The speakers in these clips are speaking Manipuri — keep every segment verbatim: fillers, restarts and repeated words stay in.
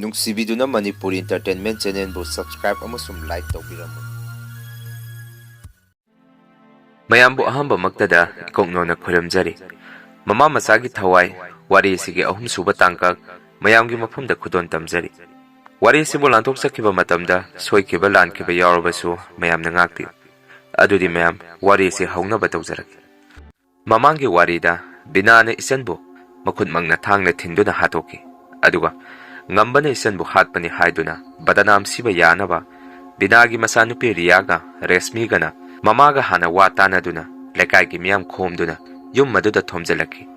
ꯅꯨꯡꯁꯤꯕꯤꯗꯨꯅ ꯃꯅꯤꯄꯨꯔꯤ Entertainment Channelꯕꯨ subscribe ꯑꯃꯁꯨꯡ like ꯇꯧꯕꯤꯔꯝꯃꯨ꯫ ꯃꯌꯥꯝꯕꯨ ꯑꯍꯥꯟꯕꯃꯛꯇꯗ ꯏꯀꯣꯛ ꯅꯧꯅ ꯈꯨꯔꯨꯝꯖꯔꯤ꯫ ꯃꯃꯥ ꯃꯆꯥꯒꯤ ꯊꯋꯥꯏ ꯋꯥꯔꯤ ꯑꯁꯤꯒꯤ ꯑꯍꯨꯝꯁꯨꯕ ꯇꯥꯡꯀꯛ ꯃꯌꯥꯝꯒꯤ ꯃꯐꯝꯗ ꯈꯨꯗꯣꯜ ꯇꯝꯖꯔꯤ꯫ ꯋꯥꯔꯤ ꯑꯁꯤꯕꯨ ꯂꯥꯟꯊꯣꯛꯆꯈꯤꯕ ꯃꯇꯝꯗ ꯁꯣꯏꯈꯤꯕ ꯂꯥꯟꯈꯤꯕ ꯌꯥꯎꯔꯕꯁꯨ ꯃꯌꯥꯝꯅ ꯉꯥꯛꯄꯤꯌꯨ꯫ ꯑꯗꯨꯗꯤ ꯃꯌꯥꯝ, ꯋꯥꯔꯤ ꯑꯁꯤ ꯍꯧꯅꯕ ꯇꯧꯖꯔꯛꯀꯦ꯫ ꯃꯃꯥꯡꯒꯤ ꯋꯥꯔꯤꯗ ꯕꯤꯅꯥꯅ ꯏꯆꯟꯕꯨ ꯃꯈꯨꯠꯃꯛꯅ ꯊꯥꯡꯅ ꯊꯤꯟꯗꯨꯅ ꯍꯥꯠꯇꯣꯛꯈꯤ꯫ ꯑꯗꯨꯒ ꯉꯝꯕꯅ ꯏꯆꯟꯕꯨ ꯍꯥꯠꯄꯅꯤ ꯍꯥꯏꯗꯨꯅ ꯕꯗꯅꯥꯝ ꯁꯤꯕ ꯌꯥꯅꯕ ꯕꯤꯅꯥꯒꯤ ꯃꯆꯥꯅꯨꯄꯤ ꯔꯤꯌꯥꯒ ꯔꯦꯁꯃꯤꯒꯅ ꯃꯃꯥꯒ ꯍꯥꯟꯅ ꯋꯥ ꯇꯥꯅꯗꯨꯅ ꯂꯩꯀꯥꯏꯒꯤ ꯃꯤꯌꯥꯝ ꯈꯣꯝꯗꯨꯅ ꯌꯨꯝ ꯑꯗꯨꯗ ꯊꯣꯝꯖꯤꯜꯂꯛꯈꯤ꯫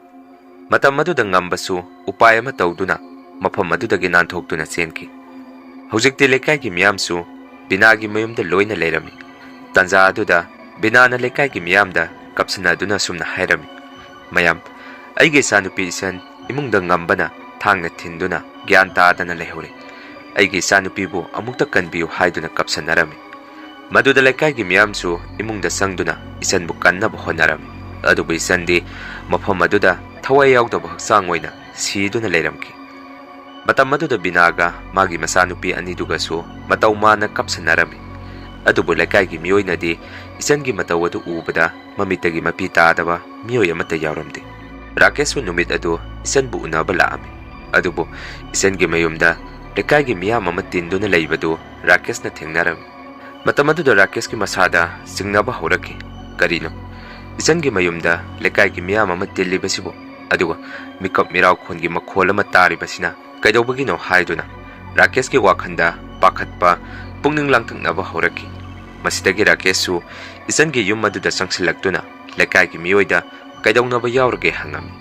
ꯃꯇꯝ ꯑꯗꯨꯗ ꯉꯝꯕꯁꯨ ꯎꯄꯥꯏ ꯑꯃ ꯇꯧꯗꯨꯅ ꯃꯐꯝ ꯑꯗꯨꯗꯒꯤ ꯅꯥꯟꯊꯣꯛꯇꯨꯅ ꯆꯦꯟꯈꯤ꯫ ꯍꯧꯖꯤꯛꯇꯤ ꯂꯩꯀꯥꯏꯒꯤ ꯃꯤꯌꯥꯝꯁꯨ ꯕꯤꯅꯥꯒꯤ ꯃꯌꯨꯝꯗ ꯂꯣꯏꯅ ꯂꯩꯔꯝꯃꯤ꯫ ꯇꯟꯖꯥ ꯑꯗꯨꯗ ꯕꯤꯅꯥꯅ ꯂꯩꯀꯥꯏꯒꯤ ꯃꯤꯌꯥꯝꯗ ꯀꯞꯁꯟꯅꯗꯨꯅ ꯑꯁꯨꯝꯅ ꯍꯥꯏꯔꯝꯃꯤ, "ꯃꯌꯥꯝ, ꯑꯩꯒꯤ ꯏꯆꯥꯅꯨꯄꯤ ꯏꯆꯟ ꯏꯃꯨꯡꯗ ꯉꯝꯕꯅ ꯊꯥꯡꯅ ꯊꯤꯟꯗꯨꯅ ꯒ꯭ꯌꯥꯟ ꯇꯥꯗꯅ ꯂꯩꯍꯧꯔꯦ꯫ ꯑꯩꯒꯤ ꯏꯆꯥꯅꯨꯄꯤꯕꯨ ꯑꯃꯨꯛꯇ ꯀꯟꯕꯤꯌꯨ" ꯍꯥꯏꯗꯨꯅ ꯀꯞꯁꯟꯅꯔꯝꯃꯤ꯫ ꯃꯗꯨꯗ ꯂꯩꯀꯥꯏꯒꯤ ꯃꯤꯌꯥꯝꯁꯨ ꯏꯃꯨꯡꯗ ꯆꯪꯗꯨꯅ ꯏꯆꯟꯕꯨ ꯀꯟꯅꯕ ꯍꯣꯠꯅꯔꯝꯃꯤ꯫ ꯑꯗꯨꯕꯨ ꯏꯆꯟꯗꯤ ꯃꯐꯝ ꯑꯗꯨꯗ ꯊꯋꯥꯏ ꯌꯥꯎꯗꯕ ꯍꯛꯆꯥꯡ ꯑꯣꯏꯅ ꯁꯤꯗꯨꯅ ꯂꯩꯔꯝꯈꯤ꯫ ꯃꯇꯝ ꯑꯗꯨꯗ ꯕꯤꯅꯥꯒ ꯃꯥꯒꯤ ꯃꯆꯥꯅꯨꯄꯤ ꯑꯅꯤꯗꯨꯒꯁꯨ ꯃꯇꯧ ꯃꯥꯟꯅ ꯀꯞꯁꯟꯅꯔꯝꯃꯤ꯫ ꯑꯗꯨꯕꯨ ꯂꯩꯀꯥꯏꯒꯤ ꯃꯤꯑꯣꯏꯅꯗꯤ ꯏꯆꯟꯒꯤ ꯃꯇꯧ ꯑꯗꯨ ꯎꯕꯗ ꯃꯃꯤꯠꯇꯒꯤ ꯃꯄꯤ ꯇꯥꯗꯕ ꯃꯤꯑꯣꯏ ꯑꯃꯠꯇ ꯌꯥꯎꯔꯝꯗꯦ꯫ ꯔꯥꯀꯦꯁꯁꯨ ꯅꯨꯃꯤꯠ ꯑꯗꯨ ꯏꯆꯟꯕꯨ ꯎꯅꯕ ꯂꯥꯛꯑꯝꯃꯤ꯫ ꯑꯗꯨꯕꯨ ꯏꯆꯟꯒꯤ ꯃꯌꯨꯝꯗ ꯂꯩꯀꯥꯏꯒꯤ ꯃꯤꯌꯥꯝ ꯑꯃ ꯇꯤꯟꯗꯨꯅ ꯂꯩꯕꯗꯨ ꯔꯥꯀꯦꯁꯅ ꯊꯦꯡꯅꯔꯝꯃꯤ꯫ ꯃꯇꯝ ꯑꯗꯨꯗ ꯔꯥꯀꯦꯁꯀꯤ ꯃꯁꯥꯗ ꯆꯤꯡꯅꯕ ꯍꯧꯔꯛꯈꯤ꯫ ꯀꯔꯤꯅꯣ? ꯏꯆꯟꯒꯤ ꯃꯌꯨꯝꯗ ꯂꯩꯀꯥꯏꯒꯤ ꯃꯤꯌꯥꯝ ꯑꯃ ꯇꯤꯜꯂꯤꯕꯁꯤꯕꯨ, ꯑꯗꯨꯒ ꯃꯤꯀꯞ ꯃꯤꯔꯥꯎꯈꯣꯟꯒꯤ ꯃꯈꯣꯜ ꯑꯃ ꯇꯥꯔꯤꯕꯁꯤꯅ ꯀꯩꯗꯧꯕꯒꯤꯅꯣ ꯍꯥꯏꯗꯨꯅ ꯔꯥꯀꯦꯁꯀꯤ ꯋꯥꯈꯜꯗ ꯄꯥꯈꯠꯄ, ꯄꯨꯛꯅꯤꯡ ꯂꯥꯡꯇꯛꯅꯕ ꯍꯧꯔꯛꯈꯤ꯫ ꯃꯁꯤꯗꯒꯤ ꯔꯥꯀꯦꯁꯁꯨ ꯏꯆꯟꯒꯤ ꯌꯨꯝ ꯑꯗꯨꯗ ꯆꯪꯁꯤꯜꯂꯛꯇꯨꯅ ꯂꯩꯀꯥꯏꯒꯤ ꯃꯤꯑꯣꯏꯗ ꯀꯩꯗꯧꯅꯕ ꯌꯥꯎꯔꯒꯦ ꯍꯪꯉꯝꯃꯤ꯫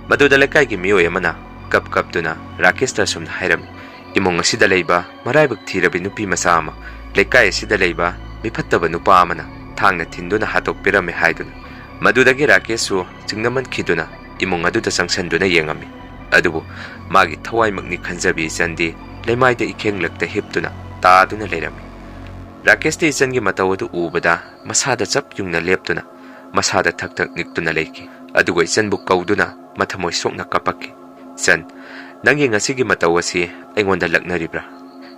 ꯃꯗꯨꯗ ꯂꯩꯀꯥꯏꯒꯤ ꯃꯤꯑꯣꯏ ꯑꯃꯅ ꯀꯞ ꯀꯞꯇꯨꯅ ꯔꯥꯀꯦꯁꯇ ꯑꯁꯨꯝꯅ ꯍꯥꯏꯔꯝꯃꯤ, "ꯏꯃꯨꯡ ꯑꯁꯤꯗ ꯂꯩꯕ ꯃꯔꯥꯏꯕꯛ ꯊꯤꯔꯕꯤ ꯅꯨꯄꯤ ꯃꯆꯥ ꯑꯃ ꯂꯩꯀꯥꯏ ꯑꯁꯤꯗ ꯂꯩꯕ ꯃꯤꯐꯠꯇꯕ ꯅꯨꯄꯥ ꯑꯃꯅ ꯊꯥꯡꯅ ꯊꯤꯟꯗꯨꯅ ꯍꯥꯠꯇꯣꯛꯄꯤꯔꯝꯃꯦ" ꯍꯥꯏꯗꯨꯅ꯫ ꯃꯗꯨꯗꯒꯤ ꯔꯥꯀꯦꯁꯁꯨ ꯆꯤꯡꯅꯃꯟꯈꯤꯗꯨꯅ ꯏꯃꯨꯡ ꯑꯗꯨꯗ ꯆꯪꯁꯤꯟꯗꯨꯅ ꯌꯦꯡꯉꯝꯃꯤ꯫ ꯑꯗꯨꯕꯨ ꯃꯥꯒꯤ ꯊꯋꯥꯏꯃꯛꯅꯤ ꯈꯟꯖꯕꯤ ꯏꯆꯟꯗꯤ ꯂꯩꯃꯥꯏꯗ ꯏꯈꯦꯡꯂꯛꯇ ꯍꯤꯞꯇꯨꯅ ꯇꯥꯗꯨꯅ ꯂꯩꯔꯝꯃꯤ꯫ ꯔꯥꯀꯦꯁꯇꯤ ꯏꯆꯟꯒꯤ ꯃꯇꯧ ꯑꯗꯨ ꯎꯕꯗ ꯃꯁꯥꯗ ꯆꯞ ꯌꯨꯡꯅ ꯂꯦꯞꯇꯨꯅ ꯃꯁꯥꯗ ꯊꯛ ꯊꯛ ꯅꯤꯛꯇꯨꯅ ꯂꯩꯈꯤ꯫ ꯑꯗꯨꯒ ꯏꯆꯟꯕꯨ ꯀꯧꯗꯨꯅ ꯃꯊꯃꯣꯏ ꯁꯣꯛꯅ ꯀꯞꯄꯛꯈꯤ꯫ "ꯏꯆꯟ, "ꯅꯪꯒꯤ ꯉꯁꯤꯒꯤ ꯃꯇꯧ ꯑꯁꯤ ꯑꯩꯉꯣꯟꯗ ꯂꯛꯅꯔꯤꯕ꯭ꯔꯥ?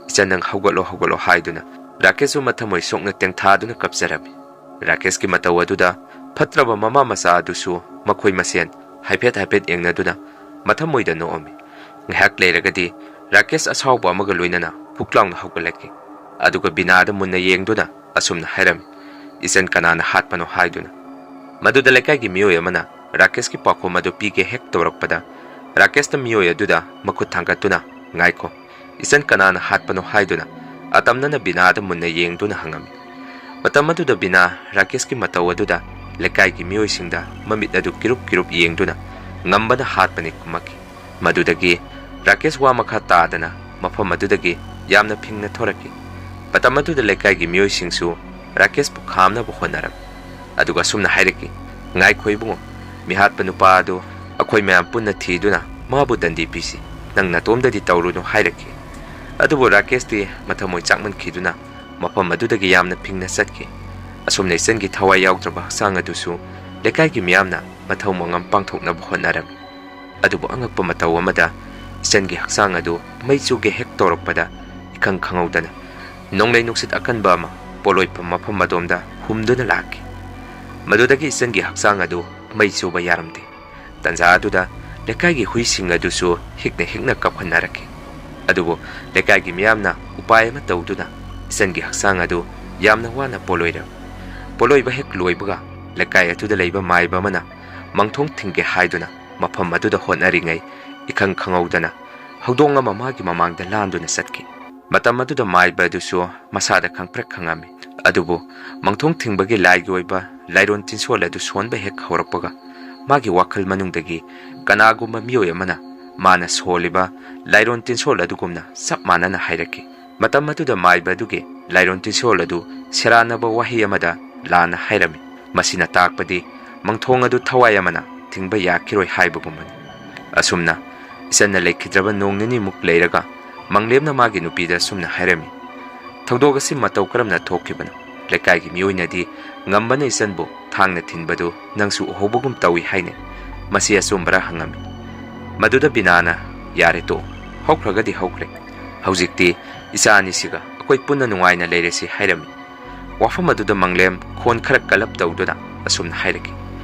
ꯏꯆꯟ, ꯅꯪ ꯍꯧꯒꯠꯂꯣ, ꯍꯧꯒꯠꯂꯣ" ꯍꯥꯏꯗꯨꯅ ꯔꯥꯀꯦꯁꯁꯨ ꯃꯊꯃꯣꯏ ꯁꯣꯛꯅ ꯇꯦꯡꯊꯥꯗꯨꯅ ꯀꯞꯆꯔꯝꯃꯤ꯫ ꯔꯥꯀꯦꯁꯀꯤ ꯃꯇꯧ ꯑꯗꯨꯗ ꯐꯠꯇ꯭ꯔꯕ ꯃꯃꯥ ꯃꯆꯥ ꯑꯗꯨꯁꯨ ꯃꯈꯣꯏ ꯃꯁꯦꯟ ꯍꯥꯏꯐꯦꯠ ꯍꯥꯏꯐꯦꯠ ꯌꯦꯡꯅꯗꯨꯅ ꯃꯊꯃꯣꯏꯗ ꯅꯣꯛꯑꯝꯃꯤ꯫ ꯉꯥꯏꯍꯥꯛ ꯂꯩꯔꯒꯗꯤ ꯔꯥꯀꯦꯁ ꯑꯁꯥꯎꯕ ꯑꯃꯒ ꯂꯣꯏꯅꯅ ꯐꯨꯛ ꯂꯥꯎꯅ ꯍꯧꯒꯠꯂꯛꯈꯤ꯫ ꯑꯗꯨꯒ ꯕꯤꯅꯥꯗ ꯃꯨꯟꯅ ꯌꯦꯡꯗꯨꯅ ꯑꯁꯨꯝꯅ ꯍꯥꯏꯔꯝꯃꯤ, "ꯏꯆꯟ, ꯀꯅꯥꯅ ꯍꯥꯠꯄꯅꯣ ꯍꯥꯏꯗꯨꯅ?" ꯃꯗꯨꯗ ꯂꯩꯀꯥꯏꯒꯤ ꯃꯤꯑꯣꯏ ꯑꯃꯅ ꯔꯥꯀꯦꯁꯀꯤ ꯄꯥꯎꯈꯨꯝ ꯑꯗꯨ ꯄꯤꯒꯦ ꯍꯦꯛ ꯇꯧꯔꯛꯄꯗ, ꯔꯥꯀꯦꯁꯅ ꯃꯤꯑꯣꯏ ꯑꯗꯨꯗ ꯃꯈꯨꯠ ꯊꯥꯡꯒꯠꯇꯨꯅ, "ꯉꯥꯏꯈꯣ, ꯏꯆꯟ, ꯀꯅꯥꯅ ꯍꯥꯠꯄꯅꯣ?" ꯍꯥꯏꯗꯨꯅ ꯑꯇꯝꯅꯅ ꯕꯤꯅꯥꯗ ꯃꯨꯟꯅ ꯌꯦꯡꯗꯨꯅ ꯍꯪꯉꯝꯃꯤ꯫ ꯃꯇꯝ ꯑꯗꯨꯗ ꯕꯤꯅꯥ ꯔꯥꯀꯦꯁꯀꯤ ꯃꯇꯧ ꯑꯗꯨꯗ ꯂꯩꯀꯥꯏꯒꯤ ꯃꯤꯑꯣꯏꯁꯤꯡꯗ ꯃꯃꯤꯠ ꯑꯗꯨ ꯀꯤꯔꯨꯞ ꯀꯤꯔꯨꯞ ꯌꯦꯡꯗꯨꯅ "ꯉꯝꯕꯅ ꯍꯥꯠꯄꯅꯤ" ꯈꯨꯝꯃꯛꯈꯤ꯫ ꯃꯗꯨꯗꯒꯤ ꯔꯥꯀꯦꯁ ꯋꯥ ꯃꯈꯥ ꯇꯥꯗꯅ ꯃꯐꯝ ꯑꯗꯨꯗꯒꯤ ꯌꯥꯝꯅ ꯐꯤꯡꯅ ꯊꯣꯔꯛꯈꯤ꯫ ꯃꯇꯝ ꯑꯗꯨꯗ ꯂꯩꯀꯥꯏꯒꯤ ꯃꯤꯑꯣꯏꯁꯤꯡꯁꯨ ꯔꯥꯀꯦꯁꯄꯨ ꯈꯥꯝꯅꯕ ꯍꯣꯠꯅꯔꯝꯃꯤ꯫ ꯑꯗꯨꯒ ꯑꯁꯨꯝꯅ ꯍꯥꯏꯔꯛꯈꯤ, "ꯉꯥꯏꯈꯣ ꯏꯕꯨꯡꯉꯣ, ꯃꯤꯍꯥꯠꯄ ꯅꯨꯄꯥ ꯑꯗꯨ ꯑꯩꯈꯣꯏ ꯃꯌꯥꯝ ꯄꯨꯟꯅ ꯊꯤꯗꯨꯅ ꯃꯥꯕꯨ ꯗꯟꯗꯤ ꯄꯤꯁꯤ, ꯅꯪ ꯅꯇꯣꯝꯗꯗꯤ ꯇꯧꯔꯨꯅꯨ" ꯍꯥꯏꯔꯛꯈꯤ꯫ ꯑꯗꯨꯕꯨ ꯔꯥꯀꯦꯁꯇꯤ ꯃꯊꯃꯣꯏ ꯆꯥꯛꯃꯟꯈꯤꯗꯨꯅ ꯃꯐꯝ ꯑꯗꯨꯗꯒꯤ ꯌꯥꯝꯅ ꯐꯤꯡꯅ ꯆꯠꯈꯤ꯫ ꯑꯁꯨꯝꯅ ꯏꯆꯟꯒꯤ ꯊꯋꯥꯏ ꯌꯥꯎꯗ꯭ꯔꯕ ꯍꯛꯆꯥꯡ ꯑꯗꯨꯁꯨ ꯂꯩꯀꯥꯏꯒꯤ ꯃꯤꯌꯥꯝꯅ ꯃꯊꯧ ꯃꯉꯝ ꯄꯥꯡꯊꯣꯛꯅꯕ ꯍꯣꯠꯅꯔꯝꯃꯤ꯫ ꯑꯗꯨꯕꯨ ꯑꯉꯛꯄ ꯃꯇꯧ ꯑꯃꯗ ꯏꯆꯟꯒꯤ ꯍꯛꯆꯥꯡ ꯑꯗꯨ ꯃꯩ ꯆꯨꯒꯦ ꯍꯦꯛ ꯇꯧꯔꯛꯄꯗ, ꯏꯈꯪ ꯈꯪꯍꯧꯗꯅ ꯅꯣꯡꯂꯩ ꯅꯨꯡꯁꯤꯠ ꯑꯀꯟꯕ ꯑꯃ ꯄꯣꯠꯂꯣꯏꯐꯝ ꯃꯐꯝ ꯑꯗꯣꯝꯗ ꯍꯨꯝꯗꯨꯅ ꯂꯥꯛꯈꯤ꯫ ꯃꯗꯨꯗꯒꯤ ꯏꯆꯟꯒꯤ ꯍꯛꯆꯥꯡ ꯑꯗꯨ ꯃꯩ ꯆꯨꯕ ꯌꯥꯔꯝꯗꯦ꯫ ꯇꯟꯖꯥ ꯑꯗꯨꯗ ꯂꯩꯀꯥꯏꯒꯤ ꯍꯨꯏꯁꯤꯡ ꯑꯗꯨꯁꯨ ꯍꯤꯛꯅ ꯍꯤꯛꯅ ꯀꯞꯈꯟꯅꯔꯛꯈꯤ꯫ ꯑꯗꯨꯕꯨ ꯂꯩꯀꯥꯏꯒꯤ ꯃꯤꯌꯥꯝꯅ ꯎꯄꯥꯏ ꯑꯃ ꯇꯧꯗꯨꯅ ꯏꯆꯟꯒꯤ ꯍꯛꯆꯥꯡ ꯑꯗꯨ ꯌꯥꯝꯅ ꯋꯥꯅ ꯄꯣꯠꯂꯣꯏꯔꯝꯃꯤ꯫ ꯄꯣꯠꯂꯣꯏꯕ ꯍꯦꯛ ꯂꯣꯏꯕꯒ ꯂꯩꯀꯥꯏ ꯑꯗꯨꯗ ꯂꯩꯕ ꯃꯥꯏꯕ ꯑꯃꯅ ꯃꯪꯊꯣꯡ ꯊꯤꯡꯒꯦ ꯍꯥꯏꯗꯨꯅ ꯃꯐꯝ ꯑꯗꯨꯗ ꯍꯣꯠꯅꯔꯤꯉꯩ, ꯏꯈꯪ ꯈꯪꯍꯧꯗꯅ ꯍꯧꯗꯣꯡ ꯑꯃ ꯃꯥꯒꯤ ꯃꯃꯥꯡꯗ ꯂꯥꯟꯗꯨꯅ ꯆꯠꯈꯤ꯫ ꯃꯇꯝ ꯑꯗꯨꯗ ꯃꯥꯏꯕ ꯑꯗꯨꯁꯨ ꯃꯁꯥꯗ ꯈꯪꯄ꯭ꯔꯦꯛ ꯈꯪꯉꯝꯃꯤ꯫ ꯑꯗꯨꯕꯨ ꯃꯪꯊꯣꯡ ꯊꯤꯡꯕꯒꯤ ꯂꯥꯏꯒꯤ ꯑꯣꯏꯕ ꯂꯥꯏꯔꯣꯟ ꯇꯤꯟꯁꯣꯜ ꯑꯗꯨ ꯁꯣꯟꯕ ꯍꯦꯛ ꯍꯧꯔꯛꯄꯒ, ꯃꯥꯒꯤ ꯋꯥꯈꯜ ꯃꯅꯨꯡꯗꯒꯤ ꯀꯅꯥꯒꯨꯝꯕ ꯃꯤꯑꯣꯏ ꯑꯃꯅ ꯃꯥꯅ ꯁꯣꯜꯂꯤꯕ ꯂꯥꯏꯔꯣꯟ ꯇꯤꯟꯁꯣꯜ ꯑꯗꯨꯒꯨꯝꯅ ꯆꯞ ꯃꯥꯟꯅꯅ ꯍꯥꯏꯔꯛꯈꯤ꯫ ꯃꯇꯝ ꯑꯗꯨꯗ ꯃꯥꯏꯕ ꯑꯗꯨꯒꯤ ꯂꯥꯏꯔꯣꯟ ꯇꯤꯟꯁꯣꯜ ꯑꯗꯨ ꯁꯦꯔꯥꯟꯅꯕ ꯋꯥꯍꯩ ꯑꯃꯗ ꯂꯥꯟꯅ ꯍꯥꯏꯔꯝꯃꯤ꯫ ꯃꯁꯤꯅ ꯇꯥꯛꯄꯗꯤ ꯃꯪꯊꯣꯡ ꯑꯗꯨ ꯊꯋꯥꯏ ꯑꯃꯅ ꯊꯤꯡꯕ ꯌꯥꯈꯤꯔꯣꯏ ꯍꯥꯏꯕꯒꯨꯝꯕꯅꯤ꯫ ꯑꯁꯨꯝꯅ ꯏꯆꯟꯅ ꯂꯩꯈꯤꯗ꯭ꯔꯕ ꯅꯣꯡ ꯅꯤꯅꯤꯃꯨꯛ ꯂꯩꯔꯒ ꯃꯪꯂꯦꯝꯅ ꯃꯥꯒꯤ ꯅꯨꯄꯤꯗ ꯑꯁꯨꯝꯅ ꯍꯥꯏꯔꯝꯃꯤ, "ꯊꯧꯗꯣꯛ ꯑꯁꯤ ꯃꯇꯧ ꯀꯔꯝꯅ ꯊꯣꯛꯈꯤꯕꯅꯣ? ꯂꯩꯀꯥꯏꯒꯤ ꯃꯤꯑꯣꯏꯅꯗꯤ ꯉꯝꯕꯅ ꯏꯆꯟꯕꯨ ꯊꯥꯡꯅ ꯊꯤꯟꯕꯗꯨ ꯅꯪꯁꯨ ꯎꯍꯧꯕꯒꯨꯝ ꯇꯧꯏ ꯍꯥꯏꯅꯩ꯫ ꯃꯁꯤ ꯑꯆꯨꯝꯕꯔꯥ?" ꯍꯪꯉꯝꯃꯤ꯫ ꯃꯗꯨꯗ ꯕꯤꯅꯥꯅ, "ꯌꯥꯔꯦ, ꯇꯣꯛꯑꯣ꯫ ꯍꯧꯈ꯭ꯔꯒꯗꯤ ꯍꯧꯈ꯭ꯔꯦ꯫ ꯍꯧꯖꯤꯛꯇꯤ ꯏꯆꯥ ꯑꯅꯤꯁꯤꯒ ꯑꯩꯈꯣꯏ ꯄꯨꯟꯅ ꯅꯨꯡꯉꯥꯏꯅ ꯂꯩꯔꯁꯤ" ꯍꯥꯏꯔꯝꯃꯤ꯫ ꯋꯥꯐꯝ ꯑꯗꯨꯗ ꯃꯪꯂꯦꯝ ꯈꯣꯟ ꯈꯔ ꯀꯜꯂꯞ ꯇꯧꯗꯨꯅ ꯑꯁꯨꯝꯅ ꯍꯥꯏꯔꯛꯈꯤ,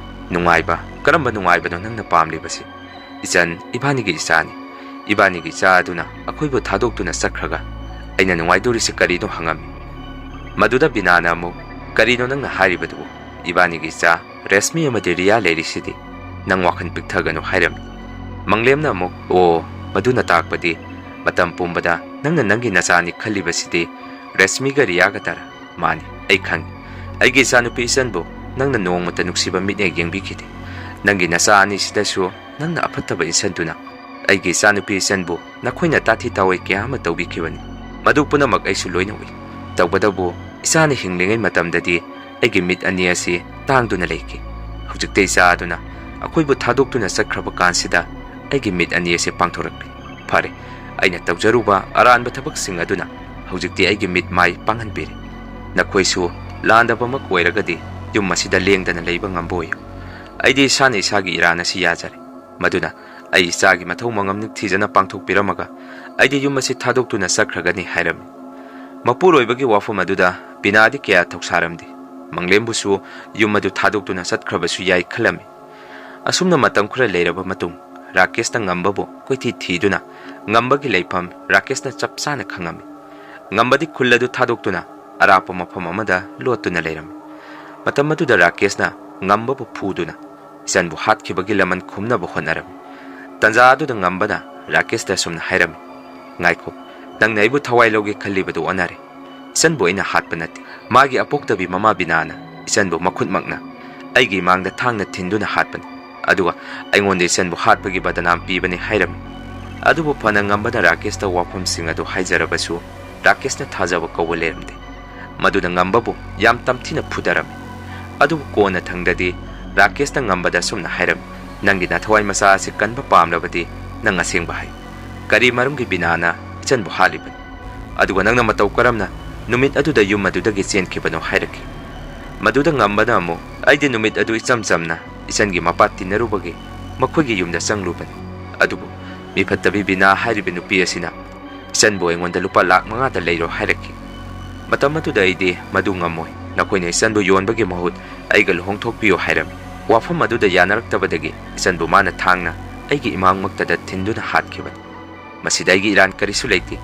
"ꯅꯨꯡꯉꯥꯏꯕ? ꯀꯔꯝꯕ ꯅꯨꯡꯉꯥꯏꯕꯅꯣ ꯅꯪꯅ ꯄꯥꯝꯂꯤꯕꯁꯤ? ꯏꯆꯟ, ꯏꯕꯥꯅꯤꯒꯤ ꯏꯆꯥꯅꯤ꯫ ꯏꯕꯥꯅꯤꯒꯤ ꯏꯆꯥ ꯑꯗꯨꯅ ꯑꯩꯈꯣꯏꯕꯨ ꯊꯥꯗꯣꯛꯇꯨꯅ ꯆꯠꯈ꯭ꯔꯒ ꯑꯩꯅ ꯅꯨꯡꯉꯥꯏꯗꯧꯔꯤꯁꯤ ꯀꯔꯤꯅꯣ?" ꯍꯪꯉꯝꯃꯤ꯫ ꯃꯗꯨꯗ ꯕꯤꯅꯥꯅ ꯑꯃꯨꯛ, "ꯀꯔꯤꯅꯣ ꯅꯪꯅ ꯍꯥꯏꯔꯤꯕꯗꯨꯕꯨ? ꯏꯕꯥꯅꯤꯒꯤ ꯏꯆꯥ ꯔꯦꯁꯃꯤ ꯑꯃꯗꯤ ꯔꯤꯌꯥ ꯂꯩꯔꯤꯁꯤꯗꯤ꯫ ꯅꯪ ꯋꯥꯈꯜ ꯄꯤꯛꯊꯒꯅꯨ" ꯍꯥꯏꯔꯝꯃꯤ꯫ ꯃꯪꯂꯦꯝꯅ ꯑꯃꯨꯛ, "ꯑꯣ, ꯃꯗꯨꯅ ꯇꯥꯛꯄꯗꯤ ꯃꯇꯝ ꯄꯨꯝꯕꯗ ꯅꯪꯅ ꯅꯪꯒꯤ ꯅꯆꯥꯅꯤ ꯈꯜꯂꯤꯕꯁꯤꯗꯤ ꯔꯦꯁꯃꯤꯒ ꯔꯤꯌꯥꯒ ꯇꯔꯥ?" "ꯃꯥꯅꯤ, ꯑꯩ ꯈꯪꯏ꯫ ꯑꯩꯒꯤ ꯏꯆꯥꯅꯨꯄꯤ ꯏꯆꯟꯕꯨ ꯅꯪꯅ ꯅꯣꯡꯃꯇ ꯅꯨꯡꯁꯤꯕ ꯃꯤꯠꯅ ꯌꯦꯡꯕꯤꯈꯤꯗꯦ꯫ ꯅꯪꯒꯤ ꯅꯆꯥ ꯑꯅꯤꯁꯤꯗꯁꯨ ꯅꯪꯅ ꯑꯐꯠꯇꯕ ꯏꯟꯁꯤꯟꯗꯨꯅ ꯑꯩꯒꯤ ꯏꯆꯥꯅꯨꯄꯤ ꯏꯆꯟꯕꯨ ꯅꯈꯣꯏꯅ ꯇꯥꯊꯤ ꯇꯥꯑꯣꯏ ꯀꯌꯥ ꯑꯃ ꯇꯧꯕꯤꯈꯤꯕꯅꯤ꯫ ꯃꯗꯨ ꯄꯨꯝꯅꯃꯛ ꯑꯩꯁꯨ ꯂꯣꯏꯅ ꯎꯏ꯫ ꯇꯧꯕꯇꯕꯨ ꯏꯆꯥꯅ ꯍꯤꯡꯂꯤꯉꯩ ꯃꯇꯝꯗꯗꯤ ꯑꯩꯒꯤ ꯃꯤꯠ ꯑꯅꯤ ꯑꯁꯤ ꯇꯥꯡꯗꯨꯅ ꯂꯩꯈꯤ꯫ ꯍꯧꯖꯤꯛꯇ ꯏꯆꯥ ꯑꯗꯨꯅ ꯑꯩꯈꯣꯏꯕꯨ ꯊꯥꯗꯣꯛꯇꯨꯅ ꯆꯠꯈ꯭ꯔꯕ ꯀꯥꯟꯁꯤꯗ ꯑꯩꯒꯤ ꯃꯤꯠ ꯑꯅꯤ ꯑꯁꯤ ꯄꯥꯡꯊꯣꯔꯛꯂꯤ꯫ ꯐꯔꯦ, ꯑꯩꯅ ꯇꯧꯖꯔꯨꯕ ꯑꯔꯥꯟꯕ ꯊꯕꯛꯁꯤꯡ ꯑꯗꯨꯅ ꯍꯧꯖꯤꯛꯇꯤ ꯑꯩꯒꯤ ꯃꯤꯠ ꯃꯥꯏ ꯄꯥꯡꯍꯟꯕꯤꯔꯦ꯫ ꯅꯈꯣꯏꯁꯨ ꯂꯥꯟꯗꯕꯃꯛ ꯑꯣꯏꯔꯒꯗꯤ ꯌꯨꯝ ꯑꯁꯤꯗ ꯂꯦꯡꯗꯅ ꯂꯩꯕ ꯉꯝꯕ ꯑꯣꯏꯌꯨ꯫ ꯑꯩꯗꯤ ꯏꯁꯥꯅ ꯏꯁꯥꯒꯤ ꯏꯔꯥꯟ ꯑꯁꯤ ꯌꯥꯖꯔꯦ꯫ ꯃꯗꯨꯅ ꯑꯩ ꯏꯆꯥꯒꯤ ꯃꯊꯧ ꯃꯉꯝ ꯅꯤꯡꯊꯤꯖꯅ ꯄꯥꯡꯊꯣꯛꯄꯤꯔꯝꯃꯒ ꯑꯩꯗꯤ ꯌꯨꯝ ꯑꯁꯤ ꯊꯥꯗꯣꯛꯇꯨꯅ ꯆꯠꯈ꯭ꯔꯒꯅꯤ" ꯍꯥꯏꯔꯝꯃꯤ꯫ ꯃꯄꯨꯔꯣꯏꯕꯒꯤ ꯋꯥꯐꯝ ꯑꯗꯨꯗ ꯕꯤꯅꯥꯗꯤ ꯀꯌꯥ ꯊꯧꯁꯥꯔꯝꯗꯦ꯫ ꯃꯪꯂꯦꯝꯕꯨꯁꯨ ꯌꯨꯝ ꯑꯗꯨ ꯊꯥꯗꯣꯛꯇꯨꯅ ꯆꯠꯈ꯭ꯔꯕꯁꯨ ꯌꯥꯏ ꯈꯜꯂꯝꯃꯤ꯫ ꯑꯁꯨꯝꯅ ꯃꯇꯝ ꯈꯔ ꯂꯩꯔꯕ ꯃꯇꯨꯡ, ꯔꯥꯀꯦꯁꯅ ꯉꯝꯕꯕꯨ ꯀꯣꯏꯊꯤ ꯊꯤꯗꯨꯅ ꯉꯝꯕꯒꯤ ꯂꯩꯐꯝ ꯔꯥꯀꯦꯁꯅ ꯆꯞ ꯆꯥꯅ ꯈꯪꯉꯝꯃꯤ꯫ ꯉꯝꯕꯗꯤ ꯈꯨꯜ ꯑꯗꯨ ꯊꯥꯗꯣꯛꯇꯨꯅ ꯑꯔꯥꯞꯄ ꯃꯐꯝ ꯑꯃꯗ ꯂꯣꯠꯇꯨꯅ ꯂꯩꯔꯝꯃꯤ꯫ ꯃꯇꯝ ꯑꯗꯨꯗ ꯔꯥꯀꯦꯁꯅ ꯉꯝꯕꯕꯨ ꯐꯨꯗꯨꯅ ꯏꯆꯟꯕꯨ ꯍꯥꯠꯈꯤꯕꯒꯤ ꯂꯃꯟ ꯈꯨꯝꯅꯕ ꯍꯣꯠꯅꯔꯝꯃꯤ꯫ ꯇꯟꯖꯥ ꯑꯗꯨꯗ ꯉꯝꯕꯅ ꯔꯥꯀꯦꯁꯇ ꯑꯁꯨꯝꯅ ꯍꯥꯏꯔꯝꯃꯤ, "ꯉꯥꯏꯈꯣ, ꯅꯪꯅ ꯑꯩꯕꯨ ꯊꯋꯥꯏ ꯂꯧꯒꯦ ꯈꯜꯂꯤꯕꯗꯨ ꯑꯣꯟꯅꯔꯦ꯫ ꯏꯆꯟꯕꯨ ꯑꯩꯅ ꯍꯥꯠꯄ ꯅꯠꯇꯦ꯫ ꯃꯥꯒꯤ ꯑꯄꯣꯛꯇꯕꯤ ꯃꯃꯥ ꯕꯤꯅꯥꯅ ꯏꯆꯟꯕꯨ ꯃꯈꯨꯠꯃꯛꯅ ꯑꯩꯒꯤ ꯏꯃꯥꯡꯗ ꯊꯥꯡꯅ ꯊꯤꯟꯗꯨꯅ ꯍꯥꯠꯄꯅꯤ꯫ ꯑꯗꯨꯒ ꯑꯩꯉꯣꯟꯗ ꯏꯆꯟꯕꯨ ꯍꯥꯠꯄꯒꯤ ꯕꯗꯅꯥꯝ ꯄꯤꯕꯅꯤ" ꯍꯥꯏꯔꯝꯃꯤ꯫ ꯑꯗꯨꯕꯨ ꯐꯅ ꯉꯝꯕꯅ ꯔꯥꯀꯦꯁꯇ ꯋꯥꯐꯝꯁꯤꯡ ꯑꯗꯨ ꯍꯥꯏꯖꯔꯕꯁꯨ, ꯔꯥꯀꯦꯁꯅ ꯊꯥꯖꯕ ꯀꯧꯕ ꯂꯩꯔꯝꯗꯦ꯫ ꯃꯗꯨꯅ ꯉꯝꯕꯕꯨ ꯌꯥꯝ ꯇꯝꯊꯤꯅ ꯐꯨꯗꯔꯝꯃꯤ꯫ ꯑꯗꯨꯕꯨ ꯀꯣꯟꯅ ꯊꯪꯗꯗꯤ ꯔꯥꯀꯦꯁꯅ ꯉꯝꯕꯗ ꯑꯁꯨꯝꯅ ꯍꯥꯏꯔꯝꯃꯤ, "ꯅꯪꯒꯤ ꯅꯊꯋꯥꯏ ꯃꯆꯥ ꯑꯁꯤ ꯀꯟꯕ ꯄꯥꯝꯂꯕꯗꯤ ꯅꯪ ꯑꯁꯦꯡꯕ ꯍꯥꯏꯌꯨ꯫ ꯀꯔꯤ ꯃꯔꯝꯒꯤ ꯕꯤꯅꯥꯅ ꯏꯆꯟꯕꯨ ꯍꯥꯠꯂꯤꯕꯅꯤ? ꯑꯗꯨꯒ ꯅꯪꯅ ꯃꯇꯧ ꯀꯔꯝꯅ ꯅꯨꯃꯤꯠ ꯑꯗꯨꯗ ꯌꯨꯝ ꯑꯗꯨꯗꯒꯤ ꯆꯦꯟꯈꯤꯕꯅꯣ?" ꯍꯥꯏꯔꯛꯈꯤ꯫ ꯃꯗꯨꯗ ꯉꯝꯕꯅ ꯑꯃꯨꯛ, "ꯑꯩꯗꯤ ꯅꯨꯃꯤꯠ ꯑꯗꯨ ꯏꯆꯝ ꯆꯝꯅ ꯏꯆꯟꯒꯤ ꯃꯄꯥ ꯇꯤꯟꯅꯔꯨꯕꯒꯤ ꯃꯈꯣꯏꯒꯤ ꯌꯨꯝꯗ ꯆꯪꯂꯨꯕꯅꯤ꯫ ꯑꯗꯨꯕꯨ ꯃꯤ ꯐꯠꯇꯕꯤ ꯕꯤꯅꯥ ꯍꯥꯏꯔꯤꯕ ꯅꯨꯄꯤ ꯑꯁꯤꯅ ꯏꯆꯟꯕꯨ ꯑꯩꯉꯣꯟꯗ ꯂꯨꯄꯥ ꯂꯥꯈ ꯃꯉꯥꯗ ꯂꯩꯔꯣ ꯍꯥꯏꯔꯛꯈꯤ꯫ ꯃꯇꯝ ꯑꯗꯨꯗ ꯑꯩꯗꯤ ꯃꯗꯨ ꯉꯝꯃꯣꯏ, ꯅꯈꯣꯏꯅ ꯏꯆꯟꯕꯨ ꯌꯣꯟꯕꯒꯤ ꯃꯍꯨꯠ ꯑꯩꯒ ꯂꯨꯍꯣꯡꯊꯣꯛꯄꯤꯌꯨ ꯍꯥꯏꯔꯝꯃꯤ꯫ ꯋꯥꯐꯝ ꯑꯗꯨꯗ ꯌꯥꯅꯔꯛꯇꯕꯗꯒꯤ ꯏꯆꯟꯕꯨ ꯃꯥꯅ ꯊꯥꯡꯅ ꯑꯩꯒꯤ ꯏꯃꯥꯡꯃꯛꯇꯗ ꯊꯤꯟꯗꯨꯅ ꯍꯥꯠꯈꯤꯕꯅꯤ꯫ ꯃꯁꯤꯗ ꯑꯩꯒꯤ ꯏꯔꯥꯟ ꯀꯔꯤꯁꯨ ꯂꯩꯇꯦ,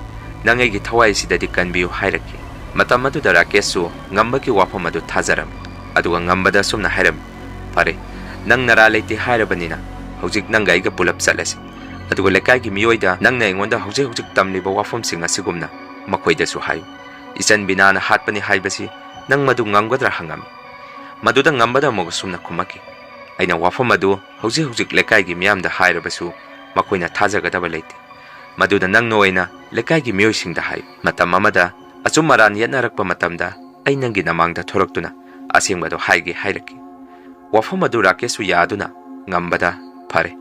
ꯅꯪ ꯑꯩꯒꯤ ꯊꯋꯥꯏ ꯑꯁꯤꯗꯗꯤ ꯀꯟꯕꯤꯌꯨ ꯍꯥꯏꯔꯛꯈꯤ꯫ ꯃꯇꯝ ꯑꯗꯨꯗ ꯔꯥꯀꯦꯁꯁꯨ ꯉꯝꯕꯒꯤ ꯋꯥꯐꯝ ꯑꯗꯨ ꯊꯥꯖꯔꯝꯃꯤ, ꯑꯗꯨꯒ ꯉꯝꯕꯗ ꯑꯁꯨꯝꯅ ꯍꯥꯏꯔꯝꯃꯤ, ꯐꯔꯦ, ꯅꯪ ꯅꯔꯥ ꯂꯩꯇꯦ ꯍꯥꯏꯔꯕꯅꯤꯅ ꯍꯧꯖꯤꯛ ꯅꯪꯒ ꯑꯩꯒ ꯄꯨꯂꯞ ꯆꯠꯂꯁꯤ, ꯑꯗꯨꯒ ꯂꯩꯀꯥꯏꯒꯤ ꯃꯤꯑꯣꯏꯗ ꯅꯪꯅ ꯑꯩꯉꯣꯟꯗ ꯍꯧꯖꯤꯛ ꯍꯧꯖꯤꯛ ꯇꯝꯂꯤꯕ ꯋꯥꯐꯝꯁꯤꯡ ꯑꯁꯤꯒꯨꯝꯅ ꯃꯈꯣꯏꯗꯁꯨ ꯍꯥꯏꯌꯨ꯫ ꯏꯆꯟ ꯕꯤꯅꯥꯅ ꯍꯥꯠꯄꯅꯤ ꯍꯥꯏꯕꯁꯤ ꯅꯪ ꯃꯗꯨ ꯉꯝꯒꯗ꯭ꯔꯥ ꯍꯪꯉꯝꯃꯤ꯫ ꯃꯗꯨꯗ ꯉꯝꯕꯗ ꯑꯃꯨꯛ ꯑꯁꯨꯝꯅ ꯈꯨꯝꯃꯛꯈꯤ, ꯑꯩꯅ ꯋꯥꯐꯝ ꯑꯗꯨ ꯍꯧꯖꯤꯛ ꯍꯧꯖꯤꯛ ꯂꯩꯀꯥꯏꯒꯤ ꯃꯤꯌꯥꯝꯗ ꯍꯥꯏꯔꯕꯁꯨ ꯃꯈꯣꯏꯅ ꯊꯥꯖꯒꯗꯕ ꯂꯩꯇꯦ꯫ ꯃꯗꯨꯗ ꯅꯪꯅ ꯑꯣꯏꯅ ꯂꯩꯀꯥꯏꯒꯤ ꯃꯤꯑꯣꯏꯁꯤꯡꯗ ꯍꯥꯏꯌꯨ꯫ ꯃꯇꯝ ꯑꯃꯗ ꯑꯆꯨꯝ ꯑꯔꯥꯟ ꯌꯦꯠꯅꯔꯛꯄ ꯃꯇꯝꯗ ꯑꯩ ꯅꯪꯒꯤ ꯅꯃꯥꯡꯗ ꯊꯣꯔꯛꯇꯨꯅ ꯑꯁꯦꯡꯕꯗꯨ ꯍꯥꯏꯒꯦ ꯍꯥꯏꯔꯛꯈꯤ꯫ ꯋꯥꯐꯝ ꯑꯗꯨ ꯔꯥꯀꯦꯁꯁꯨ ꯌꯥꯗꯨꯅ ꯉꯝꯕꯗ, ꯐꯔꯦ,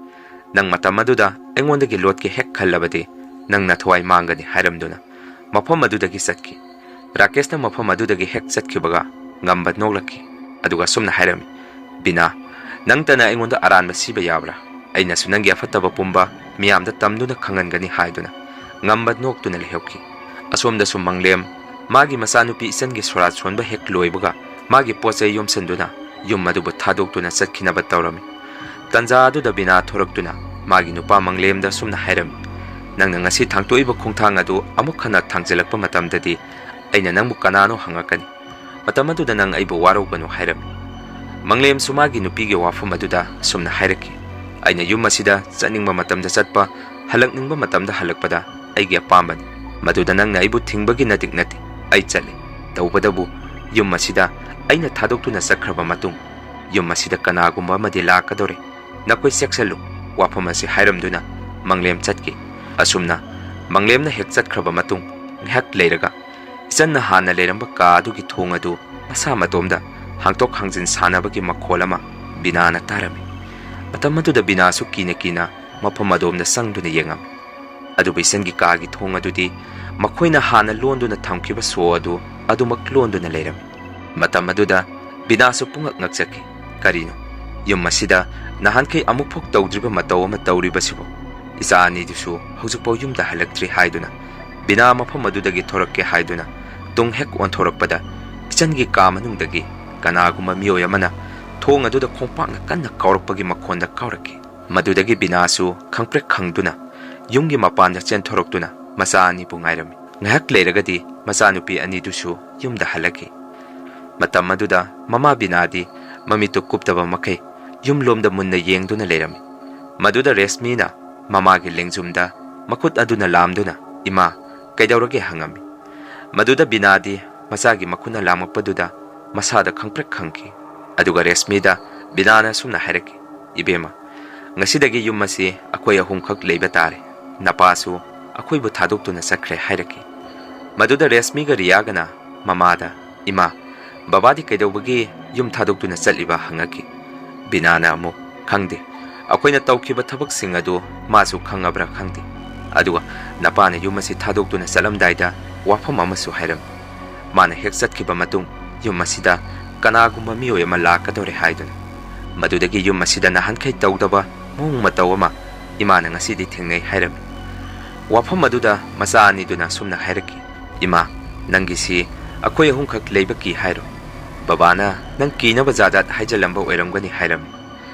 ꯅꯪ ꯃꯇꯝ ꯑꯗꯨꯗ ꯑꯩꯉꯣꯟꯗꯒꯤ ꯂꯣꯠꯀꯦ ꯍꯦꯛ ꯈꯜꯂꯕꯗꯤ ꯅꯪ ꯅꯊꯋꯥꯏ ꯃꯥꯡꯒꯅꯤ ꯍꯥꯏꯔꯝꯗꯨꯅ ꯃꯐꯝ ꯑꯗꯨꯗꯒꯤ ꯆꯠꯈꯤ꯫ ꯔꯥꯀꯦꯁꯅ ꯃꯐꯝ ꯑꯗꯨꯗꯒꯤ ꯍꯦꯛ ꯆꯠꯈꯤꯕꯒ ꯉꯝꯕ ꯅꯣꯛꯂꯛꯈꯤ, ꯑꯗꯨꯒ ꯑꯁꯨꯝꯅ ꯍꯥꯏꯔꯝꯃꯤ, ꯕꯤꯅꯥ, ꯅꯪꯇꯅ ꯑꯩꯉꯣꯟꯗ ꯑꯔꯥꯟꯕ ꯁꯤꯕ ꯌꯥꯕ꯭ꯔꯥ? ꯑꯩꯅꯁꯨ ꯅꯪꯒꯤ ꯑꯐꯠꯇꯕ ꯄꯨꯝꯕ ꯃꯤꯌꯥꯝꯗ ꯇꯝꯗꯨꯅ ꯈꯪꯍꯟꯒꯅꯤ ꯍꯥꯏꯗꯨꯅ ꯉꯝꯕ ꯅꯣꯛꯇꯨꯅ ꯂꯩꯍꯧꯈꯤ꯫ ꯑꯁꯣꯝꯗꯁꯨ ꯃꯪꯂꯦꯝ ꯃꯥꯒꯤ ꯃꯆꯥꯅꯨꯄꯤ ꯏꯆꯟꯒꯤ ꯁꯣꯔꯥꯠ ꯁꯣꯟꯕ ꯍꯦꯛ ꯂꯣꯏꯕꯒ ꯃꯥꯒꯤ ꯄꯣꯠ ꯆꯩ ꯌꯣꯝꯁꯤꯟꯗꯨꯅ ꯌꯨꯝ ꯑꯗꯨꯕꯨ ꯊꯥꯗꯣꯛꯇꯨꯅ ꯆꯠꯈꯤꯅꯕ ꯇꯧꯔꯝꯃꯤ꯫ ꯇꯟꯖꯥ ꯑꯗꯨꯗ ꯕꯤꯅꯥ ꯊꯣꯔꯛꯇꯨꯅ ꯃꯥꯒꯤ ꯅꯨꯄꯥ ꯃꯪꯂꯦꯝꯗ ꯑꯁꯨꯝꯅ ꯍꯥꯏꯔꯝꯃꯤ, ꯅꯪꯅ ꯉꯁꯤ ꯊꯥꯡꯇꯣꯛꯏꯕ ꯈꯣꯡꯊꯥꯡ ꯑꯗꯨ ꯑꯃꯨꯛ ꯍꯟꯅ ꯊꯥꯡꯖꯤꯜꯂꯛꯄ ꯃꯇꯝꯗꯗꯤ ꯑꯩꯅ ꯅꯪꯕꯨ ꯀꯅꯥꯅꯣ ꯍꯪꯉꯛꯀꯅꯤ꯫ ꯃꯇꯝ ꯑꯗꯨꯗ ꯅꯪ ꯑꯩꯕꯨ ꯋꯥꯔꯧꯒꯅꯨ ꯍꯥꯏꯔꯝꯃꯤ꯫ ꯃꯪꯂꯦꯝꯁꯨ ꯃꯥꯒꯤ ꯅꯨꯄꯤꯒꯤ ꯋꯥꯐꯝ ꯑꯗꯨꯗ ꯑꯁꯨꯝꯅ ꯍꯥꯏꯔꯛꯈꯤ, ꯑꯩꯅ ꯌꯨꯝ ꯑꯁꯤꯗ ꯆꯠꯅꯤꯡꯕ ꯃꯇꯝꯗ ꯆꯠꯄ, ꯍꯜꯂꯛꯅꯤꯡꯕ ꯃꯇꯝꯗ ꯍꯜꯂꯛꯄꯗ ꯑꯩꯒꯤ ꯑꯄꯥꯝꯕꯅꯤ꯫ ꯃꯗꯨꯗ ꯅꯪꯅ ꯑꯩꯕꯨ ꯊꯤꯡꯕꯒꯤ ꯅꯇꯤꯛ ꯅꯠꯇꯦ꯫ ꯑꯩ ꯆꯠꯂꯤ꯫ ꯇꯧꯕꯇꯕꯨ ꯌꯨꯝ ꯑꯁꯤꯗ ꯑꯩꯅ ꯊꯥꯗꯣꯛꯇꯨꯅ ꯆꯠꯈ꯭ꯔꯕ ꯃꯇꯨꯡ ꯌꯨꯝ ꯑꯁꯤꯗ ꯀꯅꯥꯒꯨꯝꯕ ꯑꯃꯗꯤ ꯂꯥꯛꯀꯗꯧꯔꯦ꯫ ꯅꯈꯣꯏ ꯆꯦꯛꯁꯤꯜꯂꯨ꯫ ꯋꯥꯐꯝ ꯑꯁꯤ ꯍꯥꯏꯔꯝꯗꯨꯅ ꯃꯪꯂꯦꯝ ꯆꯠꯈꯤ꯫ ꯑꯁꯨꯝꯅ ꯃꯪꯂꯦꯝꯅ ꯍꯦꯛ ꯆꯠꯈ꯭ꯔꯕ ꯃꯇꯨꯡ ꯉꯥꯏꯍꯥꯛ ꯂꯩꯔꯒ ꯏꯆꯟꯅ ꯍꯥꯟꯅ ꯂꯩꯔꯝꯕ ꯀꯥ ꯑꯗꯨꯒꯤ ꯊꯣꯡ ꯑꯗꯨ ꯃꯁꯥ ꯃꯇꯣꯝꯗ ꯍꯥꯡꯗꯣꯛ ꯍꯥꯡꯖꯤꯟ ꯁꯥꯟꯅꯕꯒꯤ ꯃꯈꯣꯜ ꯑꯃ ꯕꯤꯅꯥꯅ ꯇꯥꯔꯝꯃꯤ꯫ ꯃꯇꯝ ꯑꯗꯨꯗ ꯕꯤꯅꯥꯁꯨ ꯀꯤꯅ ꯀꯤꯅ ꯃꯐꯝ ꯑꯗꯣꯝꯗ ꯆꯪꯗꯨꯅ ꯌꯦꯡꯉꯝꯃꯤ꯫ ꯑꯗꯨꯕꯨ ꯏꯆꯟꯒꯤ ꯀꯥꯒꯤ ꯊꯣꯡ ꯑꯗꯨꯗꯤ ꯃꯈꯣꯏꯅ ꯍꯥꯟꯅ ꯂꯣꯟꯗꯨꯅ ꯊꯝꯈꯤꯕ ꯁꯣ ꯑꯗꯨ ꯑꯗꯨꯃꯛ ꯂꯣꯟꯗꯨꯅ ꯂꯩꯔꯝꯃꯤ꯫ ꯃꯇꯝ ꯑꯗꯨꯗ ꯕꯤꯅꯥꯁꯨ ꯄꯨꯡꯉꯛ ꯉꯛꯆꯈꯤ꯫ ꯀꯔꯤꯅꯣ? ꯌꯨꯝ ꯑꯁꯤꯗ ꯅꯍꯥꯟꯈꯩ ꯑꯃꯨꯛꯐꯥꯎ ꯇꯧꯗ꯭ꯔꯤꯕ ꯃꯇꯧ ꯑꯃ ꯇꯧꯔꯤꯕꯁꯤꯕꯨ? ꯏꯆꯥ ꯑꯅꯤꯗꯨꯁꯨ ꯍꯧꯖꯤꯛꯐꯥꯎ ꯌꯨꯝꯗ ꯍꯜꯂꯛꯇ꯭ꯔꯤ ꯍꯥꯏꯗꯨꯅ ꯕꯤꯅꯥ ꯃꯐꯝ ꯑꯗꯨꯗꯒꯤ ꯊꯣꯔꯛꯀꯦ ꯍꯥꯏꯗꯨꯅ ꯇꯨꯡ ꯍꯦꯛ ꯑꯣꯟꯊꯣꯔꯛꯄꯗ ꯏꯆꯟꯒꯤ ꯀꯥ ꯃꯅꯨꯡꯗꯒꯤ ꯀꯅꯥꯒꯨꯝꯕ ꯃꯤꯑꯣꯏ ꯑꯃꯅ ꯊꯣꯡ ꯑꯗꯨꯗ ꯈꯣꯡꯄꯥꯛꯅ ꯀꯟꯅ ꯀꯥꯎꯔꯛꯄꯒꯤ ꯃꯈꯣꯟꯗ ꯀꯥꯎꯔꯛꯈꯤ꯫ ꯃꯗꯨꯗꯒꯤ ꯕꯤꯅꯥꯁꯨ ꯈꯪꯄ꯭ꯔꯦꯛ ꯈꯪꯗꯨꯅ ꯌꯨꯝꯒꯤ ꯃꯄꯥꯟꯗ ꯆꯦꯟꯊꯣꯔꯛꯇꯨꯅ ꯃꯆꯥ ꯑꯅꯤꯕꯨ ꯉꯥꯏꯔꯝꯃꯤ꯫ ꯉꯥꯏꯍꯥꯛ ꯂꯩꯔꯒꯗꯤ ꯃꯆꯥꯅꯨꯄꯤ ꯑꯅꯤꯗꯨꯁꯨ ꯌꯨꯝꯗ ꯍꯜꯂꯛꯈꯤ꯫ ꯃꯇꯝ ꯑꯗꯨꯗ ꯃꯃꯥ ꯕꯤꯅꯥꯗꯤ ꯃꯃꯤꯠꯇꯨ ꯀꯨꯞꯇꯕ ꯃꯈꯩ ꯌꯨꯝꯂꯣꯝꯗ ꯃꯨꯟꯅ ꯌꯦꯡꯗꯨꯅ ꯂꯩꯔꯝꯃꯤ꯫ ꯃꯗꯨꯗ ꯔꯦꯁꯃꯤꯅ ꯃꯃꯥꯒꯤ ꯂꯦꯡꯖꯨꯝꯗ ꯃꯈꯨꯠ ꯑꯗꯨꯅ ꯂꯥꯝꯗꯨꯅ, "ꯏꯃꯥ, ꯀꯩꯗꯧꯔꯒꯦ?" ꯍꯪꯉꯝꯃꯤ꯫ ꯃꯗꯨꯗ ꯕꯤꯅꯥꯗꯤ ꯃꯆꯥꯒꯤ ꯃꯈꯨꯠꯅ ꯂꯥꯝꯃꯛꯄꯗꯨꯗ ꯃꯁꯥꯗ ꯈꯪꯄ꯭ꯔꯦꯛ ꯈꯪꯈꯤ꯫ ꯑꯗꯨꯒ ꯔꯦꯁꯃꯤꯗ ꯕꯤꯅꯥꯅ ꯑꯁꯨꯝꯅ ꯍꯥꯏꯔꯛꯈꯤ, "ꯏꯕꯦꯝꯃ, ꯉꯁꯤꯗꯒꯤ ꯌꯨꯝ ꯑꯁꯤ ꯑꯩꯈꯣꯏ ꯑꯍꯨꯝꯈꯛ ꯂꯩꯕ ꯇꯥꯔꯦ꯫ ꯅꯄꯥꯁꯨ ꯑꯩꯈꯣꯏꯕꯨ ꯊꯥꯗꯣꯛꯇꯨꯅ ꯆꯠꯈ꯭ꯔꯦ" ꯍꯥꯏꯔꯛꯈꯤ꯫ ꯃꯗꯨꯗ ꯔꯦꯁꯃꯤꯒ ꯔꯤꯌꯥꯒꯅ ꯃꯃꯥꯗ, "ꯏꯃꯥ, ꯕꯕꯥꯗꯤ ꯀꯩꯗꯧꯕꯒꯤ ꯌꯨꯝ ꯊꯥꯗꯣꯛꯇꯨꯅ ꯆꯠꯂꯤꯕ?" ꯍꯪꯉꯛꯈꯤ꯫ ꯕꯤꯅꯥꯅ ꯑꯃꯨꯛ, "ꯈꯪꯗꯦ, ꯑꯩꯈꯣꯏꯅ ꯇꯧꯈꯤꯕ ꯊꯕꯛꯁꯤꯡ ꯑꯗꯨ ꯃꯥꯁꯨ ꯈꯪꯉꯕ꯭ꯔꯥ ꯈꯪꯗꯦ꯫ ꯑꯗꯨꯒ ꯅꯄꯥꯅ ꯌꯨꯝ ꯑꯁꯤ ꯊꯥꯗꯣꯛꯇꯨꯅ ꯆꯠꯂꯝꯗꯥꯏꯗ ꯋꯥꯐꯝ ꯑꯃꯁꯨ ꯍꯥꯏꯔꯝꯃꯤ꯫ ꯃꯥꯅ ꯍꯦꯛ ꯆꯠꯈꯤꯕ ꯃꯇꯨꯡ ꯌꯨꯝ ꯑꯁꯤꯗ ꯀꯅꯥꯒꯨꯝꯕ ꯃꯤꯑꯣꯏ ꯑꯃ ꯂꯥꯛꯀꯗꯧꯔꯦ ꯍꯥꯏꯗꯨꯅ꯫ ꯃꯗꯨꯗꯒꯤ ꯌꯨꯝ ꯑꯁꯤꯗ ꯅꯍꯥꯟꯈꯩ ꯇꯧꯗꯕ ꯃꯑꯣꯡ ꯃꯇꯧ ꯑꯃ ꯏꯃꯥꯅ ꯉꯁꯤꯗꯤ ꯊꯦꯡꯅꯩ" ꯍꯥꯏꯔꯝꯃꯤ꯫ ꯋꯥꯐꯝ ꯑꯗꯨꯗ ꯃꯆꯥ ꯑꯅꯤꯗꯨꯅ ꯑꯁꯨꯝꯅ ꯍꯥꯏꯔꯛꯈꯤ, "ꯏꯃꯥ, ꯅꯪꯒꯤꯁꯤ ꯑꯩꯈꯣꯏ ꯑꯍꯨꯝꯈꯛ ꯂꯩꯕ ꯀꯤ ꯍꯥꯏꯔꯣ? ꯕꯕꯥꯅ ꯅꯪ ꯀꯤꯅꯕ ꯖꯥꯖꯥꯠ ꯍꯥꯏꯖꯜꯂꯝꯕ ꯑꯣꯏꯔꯝꯒꯅꯤ" ꯍꯥꯏꯔꯝꯃꯤ꯫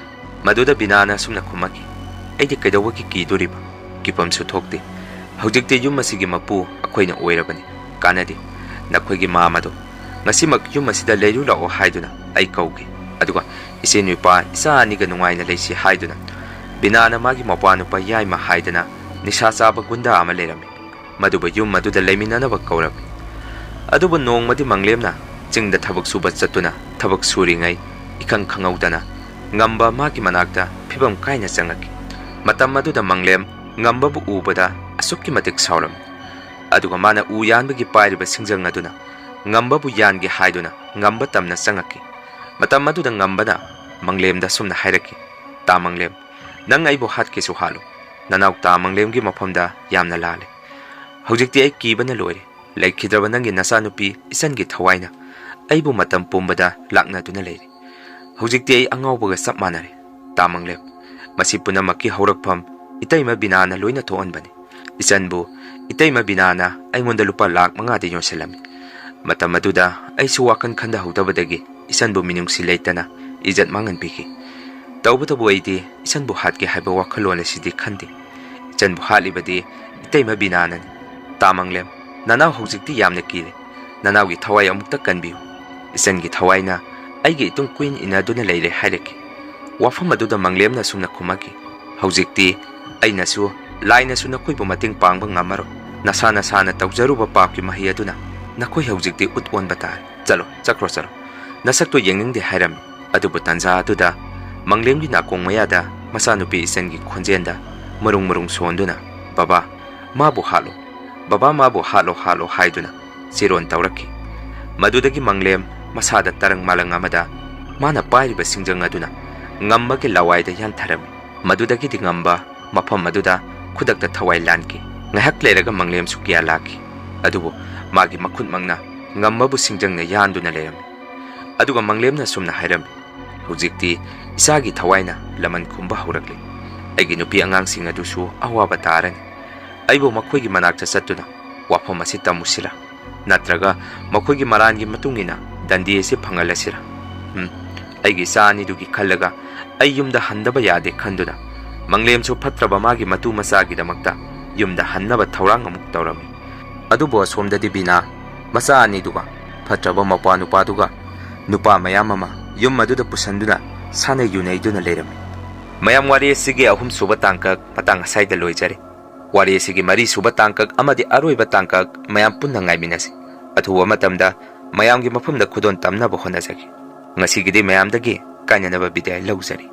ꯃꯗꯨꯗ ꯕꯤꯅꯥꯅ ꯑꯁꯨꯝꯅ ꯈꯨꯝꯃꯛꯈꯤ, "ꯑꯩꯗꯤ ꯀꯩꯗꯧꯕꯒꯤ ꯀꯤꯗꯣꯔꯤꯕ? ꯀꯤꯐꯝꯁꯨ ꯊꯣꯛꯇꯦ꯫ ꯍꯧꯖꯤꯛꯇꯤ ꯌꯨꯝ ꯑꯁꯤꯒꯤ ꯃꯄꯨ ꯑꯩꯈꯣꯏꯅ ꯑꯣꯏꯔꯕꯅꯤ꯫ ꯀꯥꯟꯅꯗꯦ꯫ ꯅꯈꯣꯏꯒꯤ ꯃꯥꯝꯃꯗꯣ ꯉꯁꯤꯃꯛ ꯌꯨꯝ ꯑꯁꯤꯗ ꯂꯩꯔꯨ ꯂꯥꯛꯑꯣ ꯍꯥꯏꯗꯨꯅ ꯑꯩ ꯀꯧꯒꯦ꯫ ꯑꯗꯨꯒ ꯏꯆꯦ ꯅꯨꯄꯥ ꯏꯆꯥ ꯑꯅꯤꯒ ꯅꯨꯡꯉꯥꯏꯅ ꯂꯩꯁꯤ" ꯍꯥꯏꯗꯨꯅ ꯕꯤꯅꯥꯅ ꯃꯥꯒꯤ ꯃꯄꯥ ꯅꯨꯄꯥ ꯌꯥꯏꯃ ꯍꯥꯏꯗꯅ ꯅꯤꯁꯥ ꯆꯥꯕ ꯒꯨꯟꯗꯥ ꯑꯃ ꯂꯩꯔꯝꯃꯤ꯫ ꯃꯗꯨꯕꯨ ꯌꯨꯝ ꯑꯗꯨꯗ ꯂꯩꯃꯤꯟꯅꯅꯕ ꯀꯧꯔꯝꯃꯤ꯫ ꯑꯗꯨꯕꯨ ꯅꯣꯡꯃꯗꯤ ꯃꯪꯂꯦꯝꯅ ꯆꯤꯡꯗ ꯊꯕꯛ ꯁꯨꯕ ꯆꯠꯇꯨꯅ ꯊꯕꯛ ꯁꯨꯔꯤꯉꯩ ꯏꯈꯪ ꯈꯪꯍꯧꯗꯅ ꯉꯝꯕ ꯃꯥꯒꯤ ꯃꯅꯥꯛꯇ ꯐꯤꯕꯝ ꯀꯥꯏꯅ ꯆꯪꯉꯛꯈꯤ꯫ ꯃꯇꯝ ꯑꯗꯨꯗ ꯃꯪꯂꯦꯝ ꯉꯝꯕꯕꯨ ꯎꯕꯗ ꯑꯁꯨꯛꯀꯤ ꯃꯇꯤꯛ ꯁꯥꯎꯔꯝꯃꯤ꯫ ꯑꯗꯨꯒ ꯃꯥꯅ ꯎ ꯌꯥꯟꯕꯒꯤ ꯄꯥꯏꯔꯤꯕ ꯁꯤꯡꯖꯪ ꯑꯗꯨꯅ ꯉꯝꯕꯕꯨ ꯌꯥꯟꯒꯦ ꯍꯥꯏꯗꯨꯅ ꯉꯝꯕ ꯇꯝꯅ ꯆꯪꯉꯛꯈꯤ꯫ ꯃꯇꯝ ꯑꯗꯨꯗ ꯉꯝꯕꯅ ꯃꯪꯂꯦꯝꯗ ꯁꯨꯝꯅ ꯍꯥꯏꯔꯛꯈꯤ, "ꯇꯥ ꯃꯪꯂꯦꯝ, ꯅꯪ ꯑꯩꯕꯨ ꯍꯥꯠꯀꯦꯁꯨ ꯍꯥꯠꯂꯨ, ꯅꯅꯥꯎ ꯇꯥ ꯃꯪꯂꯦꯝꯒꯤ ꯃꯐꯝꯗ ꯌꯥꯝꯅ ꯂꯥꯜꯂꯦ꯫ ꯍꯧꯖꯤꯛꯇꯤ ꯑꯩ ꯀꯤꯕꯅ ꯂꯣꯏꯔꯦ꯫ ꯂꯩꯈꯤꯗ꯭ꯔꯕ ꯅꯪꯒꯤ ꯅꯆꯥꯅꯨꯄꯤ ꯏꯆꯟꯒꯤ ꯊꯋꯥꯏꯅ ꯑꯩꯕꯨ ꯃꯇꯝ ꯄꯨꯝꯕꯗ ꯂꯥꯛꯅꯗꯨꯅ ꯂꯩꯔꯦ꯫ ꯍꯧꯖꯤꯛꯇꯤ ꯑꯩ ꯑꯉꯥꯎꯕꯒ ꯆꯞ ꯃꯥꯟꯅꯔꯦ꯫ ꯇꯥ ꯃꯪꯂꯦꯝ, ꯃꯁꯤ ꯄꯨꯝꯅꯃꯛꯀꯤ ꯍꯧꯔꯛꯐꯝ ꯏꯇꯩꯃ ꯕꯤꯅꯥꯅ ꯂꯣꯏꯅ ꯊꯣꯛꯍꯟꯕꯅꯤ꯫ ꯏꯆꯟꯕꯨ ꯏꯇꯩꯃ ꯕꯤꯅꯥꯅ ꯑꯩꯉꯣꯟꯗ ꯂꯨꯄꯥ ꯂꯥꯈ ꯃꯉꯥꯗ ꯌꯣꯟꯁꯤꯜꯂꯝꯃꯤ꯫ ꯃꯇꯝ ꯑꯗꯨꯗ ꯑꯩꯁꯨ ꯋꯥꯈꯜ ꯈꯟꯊꯍꯧꯗꯕꯗꯒꯤ ꯏꯆꯟꯕꯨ ꯃꯤꯅꯨꯡꯁꯤ ꯂꯩꯇꯅ ꯏꯖꯠ ꯃꯥꯡꯍꯟꯕꯤꯈꯤ꯫ ꯇꯧꯕꯇꯕꯨ ꯑꯩꯗꯤ ꯏꯆꯟꯕꯨ ꯍꯥꯠꯀꯦ ꯍꯥꯏꯕ ꯋꯥꯈꯜꯂꯣꯟ ꯑꯁꯤꯗꯤ ꯈꯟꯗꯦ꯫ ꯏꯆꯟꯕꯨ ꯍꯥꯠꯂꯤꯕꯗꯤ ꯏꯇꯩꯃ ꯕꯤꯅꯥꯅꯅꯤ꯫ ꯇꯥ ꯃꯪꯂꯦꯝ, ꯅꯅꯥꯎ ꯍꯧꯖꯤꯛꯇꯤ ꯌꯥꯝꯅ ꯀꯤꯔꯦ꯫ ꯅꯅꯥꯎꯒꯤ ꯊꯋꯥꯏ ꯑꯃꯨꯛꯇ ꯀꯟꯕꯤꯌꯨ꯫ ꯏꯆꯟꯒꯤ ꯊꯋꯥꯏꯅ ꯑꯩꯒꯤ ꯏꯇꯨꯡ ꯀꯨꯏꯟ ꯏꯟꯅꯗꯨꯅ ꯂꯩꯔꯦ ꯍꯥꯏꯔꯛꯈꯤ꯫ ꯋꯥꯐꯝ ꯑꯗꯨꯗ ꯃꯪꯂꯦꯝꯅ ꯑꯁꯨꯝꯅ ꯈꯨꯝꯃꯛꯈꯤ, ꯍꯧꯖꯤꯛꯇꯤ ꯑꯩꯅꯁꯨ, ꯂꯥꯏꯅꯁꯨ ꯅꯈꯣꯏꯕꯨ ꯃꯇꯦꯡ ꯄꯥꯡꯕ ꯉꯝꯃꯔꯣꯏ꯫ ꯅꯁꯥ ꯅꯁꯥꯅ ꯇꯧꯖꯔꯨꯕ ꯄꯥꯞꯀꯤ ꯃꯍꯩ ꯑꯗꯨꯅ ꯅꯈꯣꯏ ꯍꯧꯖꯤꯛꯇꯤ ꯎꯠ ꯑꯣꯟꯕ ꯇꯥꯔꯦ꯫ ꯆꯠꯂꯣ, ꯆꯠꯈ꯭ꯔꯣ, ꯆꯠꯂꯣ꯫ ꯅꯁꯛꯇꯣ ꯌꯦꯡꯅꯤꯡꯗꯦ ꯍꯥꯏꯔꯝꯃꯤ꯫ ꯑꯗꯨꯕꯨ ꯇꯥꯟꯖꯥ ꯑꯗꯨꯗ ꯃꯪꯂꯦꯝꯒꯤ ꯅꯥꯀꯣꯡ ꯃꯌꯥꯗ ꯃꯆꯥꯅꯨꯄꯤ ꯏꯆꯟꯒꯤ ꯈꯣꯟꯖꯦꯜꯗ ꯃꯔꯨꯡ ꯃꯔꯨꯡ ꯁꯣꯟꯗꯨꯅ, "ꯕꯕꯥ, ꯃꯥꯕꯨ ꯍꯥꯠꯂꯣ꯫ ꯕꯕꯥ, ꯃꯥꯕꯨ ꯍꯥꯠꯂꯣ, ꯍꯥꯠꯂꯣ" ꯍꯥꯏꯗꯨꯅ ꯆꯤꯔꯣꯟ ꯇꯧꯔꯛꯈꯤ꯫ ꯃꯗꯨꯗꯒꯤ ꯃꯪꯂꯦꯝ ꯃꯁꯥꯗ ꯇꯔꯪ ꯃꯥꯂꯪ ꯑꯃꯗ ꯃꯥꯅ ꯄꯥꯏꯔꯤꯕ ꯁꯤꯡꯖꯪ ꯑꯗꯨꯅ ꯉꯝꯕꯒꯤ ꯂꯋꯥꯏꯗ ꯌꯥꯟꯊꯔꯝꯃꯤ꯫ ꯃꯗꯨꯗꯒꯤꯗꯤ ꯉꯝꯕ ꯃꯐꯝ ꯑꯗꯨꯗ ꯈꯨꯗꯛꯇ ꯊꯋꯥꯏ ꯂꯥꯟꯈꯤ꯫ ꯉꯥꯏꯍꯥꯛ ꯂꯩꯔꯒ ꯃꯪꯂꯦꯝꯁꯨ ꯒ꯭ꯌꯥꯟ ꯂꯥꯛꯈꯤ꯫ ꯑꯗꯨꯕꯨ ꯃꯥꯒꯤ ꯃꯈꯨꯠꯃꯛꯅ ꯉꯝꯕꯕꯨ ꯁꯤꯡꯖꯪꯅ ꯌꯥꯟꯗꯨꯅ ꯂꯩꯔꯝꯃꯤ꯫ ꯑꯗꯨꯒ ꯃꯪꯂꯦꯝꯅ ꯁꯨꯝꯅ ꯍꯥꯏꯔꯝꯃꯤ, "ꯍꯧꯖꯤꯛꯇꯤ ꯏꯆꯥꯒꯤ ꯊꯋꯥꯏꯅ ꯂꯃꯟ ꯈꯨꯝꯕ ꯍꯧꯔꯛꯂꯤ꯫ ꯑꯩꯒꯤ ꯅꯨꯄꯤ ꯑꯉꯥꯡꯁꯤꯡ ꯑꯗꯨꯁꯨ ꯑꯋꯥꯕ ꯇꯥꯔꯅꯤ꯫ ꯑꯩꯕꯨ ꯃꯈꯣꯏꯒꯤ ꯃꯅꯥꯛꯇ ꯆꯠꯇꯨꯅ ꯋꯥꯐꯝ ꯑꯁꯤ ꯇꯝꯃꯨꯁꯤꯔꯥ? ꯅꯠꯇ꯭ꯔꯒ ꯃꯈꯣꯏꯒꯤ ꯃꯔꯥꯟꯒꯤ ꯃꯇꯨꯡ ꯏꯟꯅ ꯗꯟꯗꯤ ꯑꯁꯤ ꯐꯪꯍꯜꯂꯁꯤꯔꯥ? ꯎꯝ, ꯑꯩꯒꯤ ꯏꯆꯥ ꯑꯅꯤꯗꯨꯒꯤ ꯈꯜꯂꯒ ꯑꯩ ꯌꯨꯝꯗ ꯍꯟꯗꯕ ꯌꯥꯗꯦ" ꯈꯟꯗꯨꯅ ꯃꯪꯂꯦꯝꯁꯨ ꯐꯠꯇ꯭ꯔꯕ ꯃꯥꯒꯤ ꯃꯇꯨ ꯃꯆꯥꯒꯤꯗꯃꯛꯇ ꯌꯨꯝꯗ ꯍꯟꯅꯕ ꯊꯧꯔꯥꯡ ꯑꯃꯨꯛ ꯇꯧꯔꯝꯃꯤ꯫ ꯑꯗꯨꯕꯨ ꯑꯁꯣꯝꯗꯗꯤ ꯕꯤꯅꯥ ꯃꯆꯥ ꯑꯅꯤꯗꯨꯒ ꯐꯠꯇ꯭ꯔꯕ ꯃꯄꯥ ꯅꯨꯄꯥꯗꯨꯒ ꯅꯨꯄꯥ ꯃꯌꯥꯝ ꯑꯃ ꯌꯨꯝ ꯑꯗꯨꯗ ꯄꯨꯁꯟꯗꯨꯅ ꯁꯥꯟꯅ ꯌꯨꯅꯩꯗꯨꯅ ꯂꯩꯔꯝꯃꯤ꯫ ꯃꯌꯥꯝ, ꯋꯥꯔꯤ ꯑꯁꯤꯒꯤ ꯑꯍꯨꯝꯁꯨꯕ ꯇꯥꯡꯀꯛ ꯃꯇꯥꯡ ꯑꯁꯥꯏꯗ ꯂꯣꯏꯖꯔꯦ꯫ ꯋꯥꯔꯤ ꯑꯁꯤꯒꯤ ꯃꯔꯤꯁꯨꯕ ꯇꯥꯡꯀꯛ ꯑꯃꯗꯤ ꯑꯔꯣꯏꯕ ꯇꯥꯡꯀꯛ ꯃꯌꯥꯝ ꯄꯨꯟꯅ ꯉꯥꯏꯃꯤꯟꯅꯁꯤ꯫ ꯑꯊꯨꯕ ꯃꯇꯝꯗ ꯃꯌꯥꯝꯒꯤ ꯃꯐꯝꯗ ꯈꯨꯗꯣꯜ ꯇꯝꯅꯕ ꯍꯣꯠꯅꯖꯒꯦ꯫ ꯉꯁꯤꯒꯤꯗꯤ ꯃꯌꯥꯝꯗꯒꯤ ꯀꯥꯏꯅꯅꯕ ꯕꯤꯗꯥꯏ ꯂꯧꯖꯔꯤ꯫